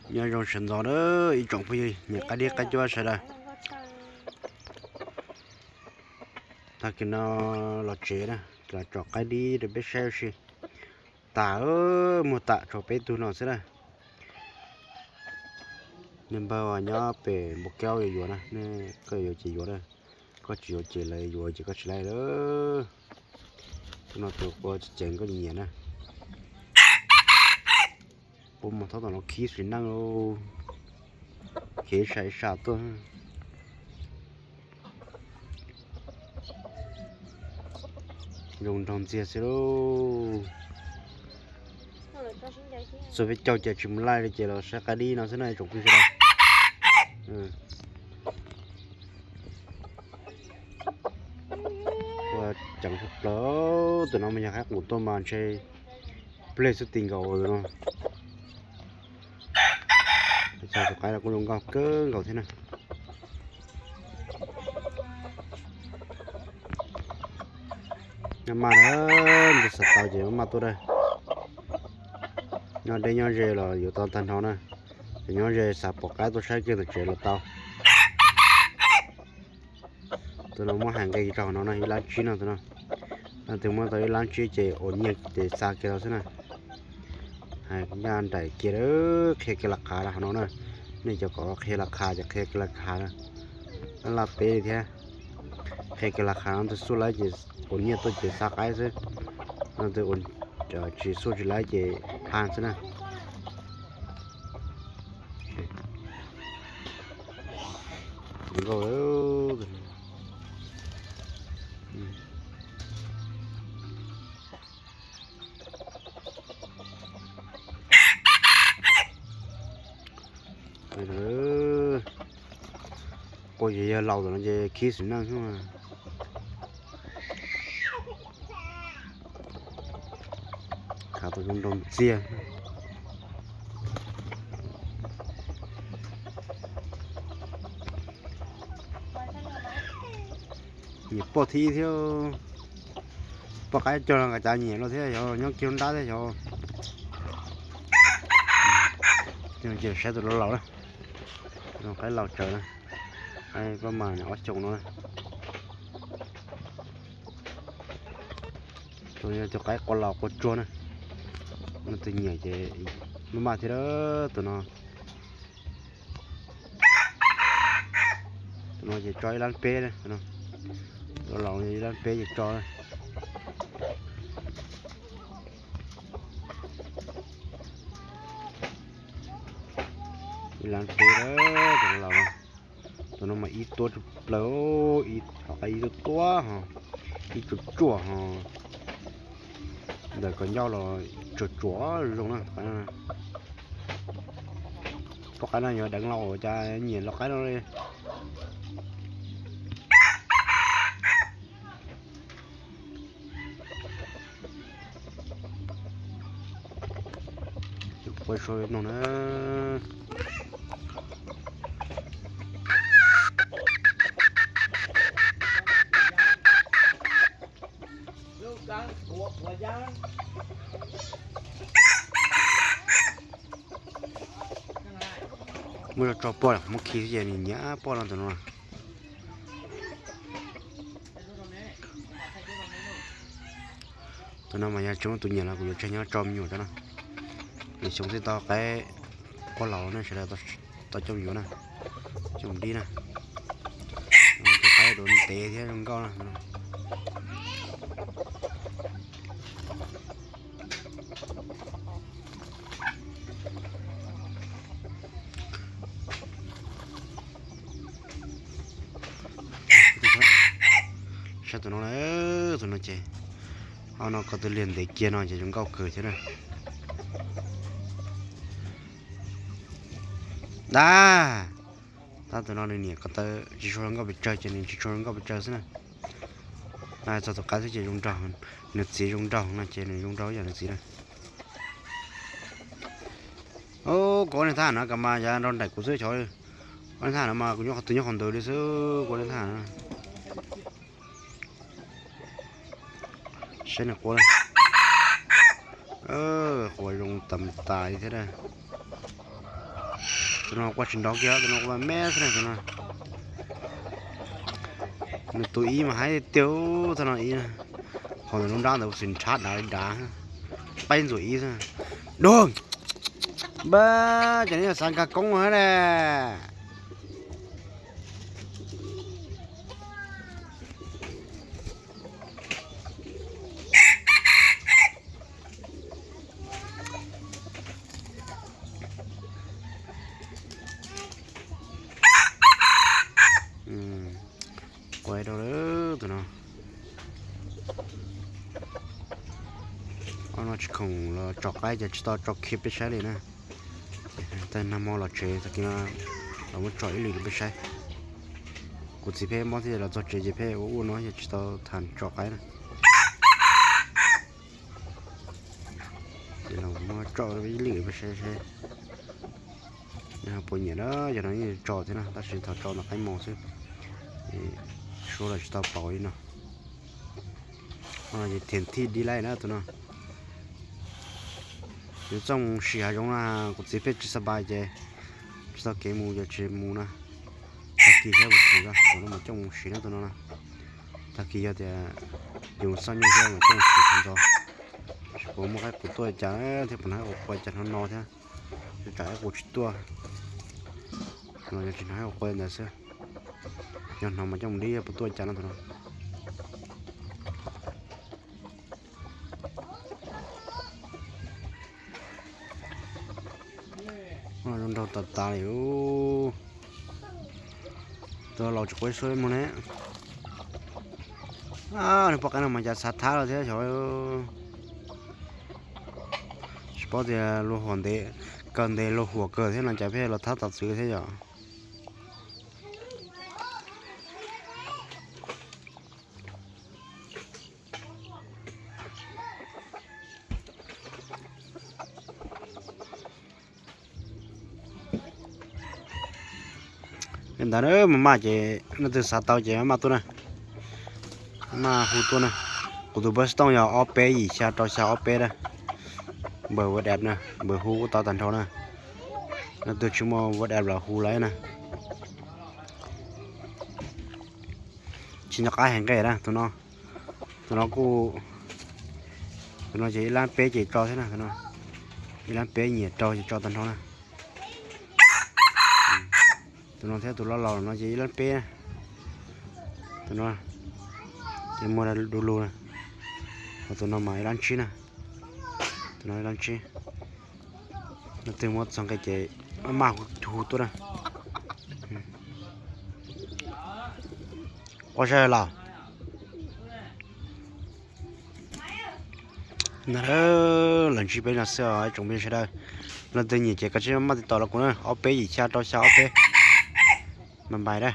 Nyob zoo sawv ntxov na ib tsoom phooj ywg niam qaib dib qaib cuab sawv daws. Tag kis no los tsev na, los tsom qaib dib rau peb saib ua si. Tas, muag tam tshuav peb tug no xwb na. Niag npawg uas nyob pem npua kaub yuav yuav na, koj yuav ces yuav na, koj tsis yuav ces lawv yuav ces koj tsis laij lawm. Tus no tus qua ceev koj nyiam na. Ua mas thaub tom no khib sim neej, kev ib sab ib sab tuaj. Zoo nraug ntxiag xwb lauj. Txog peb caug ces tsis mus laij li ces los saib qaib dib no xwb na tsoom phooj ywg sawv daws. Ua ceev tshaj plaws, tus no mas yog qaib qus tuaj mas ntshe pleg xwb ti nkaus no. Tus qaib no kuj zoo nkauj kawg nkaus thiab na. Nyob maj na, ntuj xav tau ces maj maj tuaj da. Nyob deb nyob ze los yuav tau tag nrho na. Ces nyob ze xav pom qaib tuaj saib kiag tom tsev los tau. Tus no muab hais nqe rau hauv no na, ib lab tsib no tus no. Leej twg muab tau ib lab tsib ces ua nyiaj ces xa kiag los xwb na. Hais nyaj nraim kiag, qhia kiag las qha rau hauv no na. Nej cov kom qhia las qha ces qhia kiag las qha na. Laj teb li thiab. Qhia kiag las qha no, leej twg xub lawv ces ua nyiaj tuaj ces xa qaib xwb. Leej twg tsis xub tsis lawv ces pha xwb na. Nkauj. Qua ces yawg laus tam no ces khib sim neej xwb. Khav tau zoo nraug ntxiag. Nyiam poj thib thiab. Poj qaib cog los nqa cav nyiam los thiab, yog nyob kiag nrab thiab yog. Ces saib tus laus laus na, qaib laus tsawv na, qaib pab mas ob xyoos no na. Tus yog tus qaib qua laus qua tsuag na. Leej twg nyiam ces maj maj thiab tus no. Tus no ces tso ib lab peb, tus laus ib lab peb ces tso. Ib lab peb, tus no mas ib tuab tshaj plaws, ib tuab tuab ho, ib tsuag tsuag ho. Ntawm kom ncauj los tsuag tsuag zoo na. Poj qaib no yuav deev los cas nyiam los qaib no li. Qua suav mloog na. Muab tso poj, muab khi xwb ces nws nyiam poj no tus no. Tus no mas yog tsis muaj tus nyiam los kuv yuav tseg nyob tso me nyuam rau no. Nws xyoo xwb tau qaib qua laus ne, sawv daws tau coj yuav na, coj dib na. Tus qaib duav ntev thiab zoo nkauj na. Saib tus no, tus no ces, ob no ko tw liag ntev kiag no ces zoo nkauj kawg thiab na. Dab, tab tus no nws niam ko taw tsis tshua zoo nkauj pes tsawg ces nws tsis tshua zoo nkauj pes tsawg xwb na. Txog tus qaib xwb ces zoo nraug, nws txiv zoo nraug no ces nws zoo nraug yam nws txiv na. Kuv ua neej thab no kas mas yav nrog nraim kuv xwb xyov. Ua neej thab no mas kuv nyob qhov twg nyob qhov ntawd li xwb, kuv ua neej thab no. Saib nws quaj, quaj zoo tas tas li thiab. Tus no quaj tsis nrov kiag, tus no quaj me xwb na tus no. Nws tus ib mas haib tiag, tus no ib. Qhov ntawm lub nrab ntawd xwb nrhab dav li dav, qaib ntxuam ib xwb. Dua, npab, cov no yog xav nkag koob na. Quaj rau lawm tus no. Ob no tsis khoom los tso qaib ces tsis tau tso khib peb saib li na. Ces tag nag hmo los tsev tag kis no los muab tso ib lwm rau peb saib. Kuv txiv peb mob thiab los txog tsev ces peb ua ua no yog tsis tau tham tso qaib na. Ces los muab tso ib lwm rau peb saib seb puas nyiam na. Yog no yeej tso thiab na tab sis thaum tso ntawm qaib mos xwb, suab los tsis tau pauv li no. Ces thiam thij di laij na tus no. Yuav txoj mus sim hav zoov na, kuv txiv peb tsis xab npais ces tsis tau kev mus ces tsis mus na. Tag kis thiab mus thaum no mas coj mus sim na tus no na. Tag kis yog tias yus xoj nyuj thiab mas coj mus sim tau ntxov. Tsis paub muaj qaib qus tuaj cas thiab, puas hnov qaib qus quaj cas no no thiab. Tsam qaib qus tsis tuaj no, yog tsis hnov qaib qus quaj ntawd xwb. Yog hnov mas coj mus dib puas tuaj cas no tus no. Zoo nraug tas tas li. Tus laus tsis quav suab li mus ne. Nws poj qaib no mas cas xav thab los thiab xyov. Tsis paub tias luag huam ntev, kawg ntev luag huam kawg thiab no cas pheej los thab tov txwv thiab yom. Li ntawd na, maj maj ces leej twg xav tau ces maj maj tuaj na, maj hu tuaj na. Kuv tus npawb xov tooj yog ob peb yim xya rau xya ob peb na. Npawb WhatsApp na, npawb hu kuj tau tag nrho na. Leej twg tsis muaj WhatsApp los hu lawm na. Tsis nco qab hais nqe na tus no. Tus no kuj, tus no ces ib lab peb ces tso thiab na tus no. Ib lab peb nyiam rau ces tso tag nrho na. Tus no thiab tus loj laus no ces ib lab peb. Tus no ces muag du lug na. Ho tus no mas ib lab tsib na. Tus no ib lab tsib. Leej twg muab txog nqe ces maj maj hu tuaj na. Quaj zaj los. Ntawd, los ntsib peb no xwb os ib tsoom phooj ywg sawv daws. Leej twg nyiam ces kav tsij maj maj tiv tom los kuv na, ob peb yim xya rau xya ob peb. Bye bye na.